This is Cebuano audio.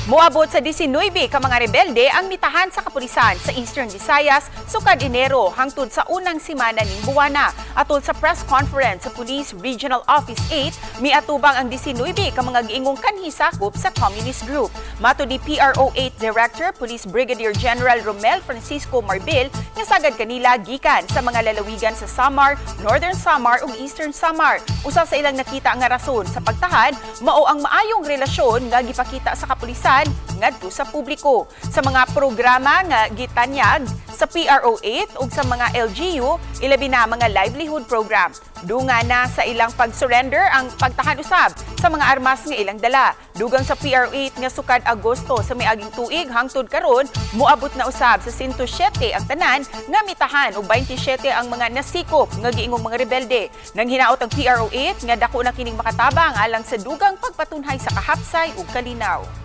Moabot sa 19 ka mga rebelde ang mitahan sa kapulisan sa Eastern Visayas sukad Enero hangtod sa unang simana ning buwana. Atol sa press conference sa Police Regional Office 8, miatubang ang 19 ka mga giingong kanhisakop sa Communist Group. Matud ni PRO 8 Director Police Brigadier General Romel Francisco Marbil nga sagad kanila gikan sa mga lalawigan sa Samar, Northern Samar ug Eastern Samar. Usa sa ilang nakita nga rason sa pagtahan mao ang maayong relasyon nga gipakita sa kapulisan ngadto sa publiko. Sa mga programa nga gitanyag sa PRO 8 ug sa mga LGU, ilabi na mga livelihood program. Dunga na sa ilang pag-surrender ang pagtahan usab sa mga armas nga ilang dala. Dugang sa PRO 8 nga sukad Agosto sa miaging tuig hangtod karon, moabot na usab sa 107 ang tanan nga mitahan ug 27 ang mga nasikop nga giingong mga rebelde. Nang hinaot ang PRO 8 nga dako na kining makatabang alang sa dugang pagpatunhay sa kahapsay ug kalinaw.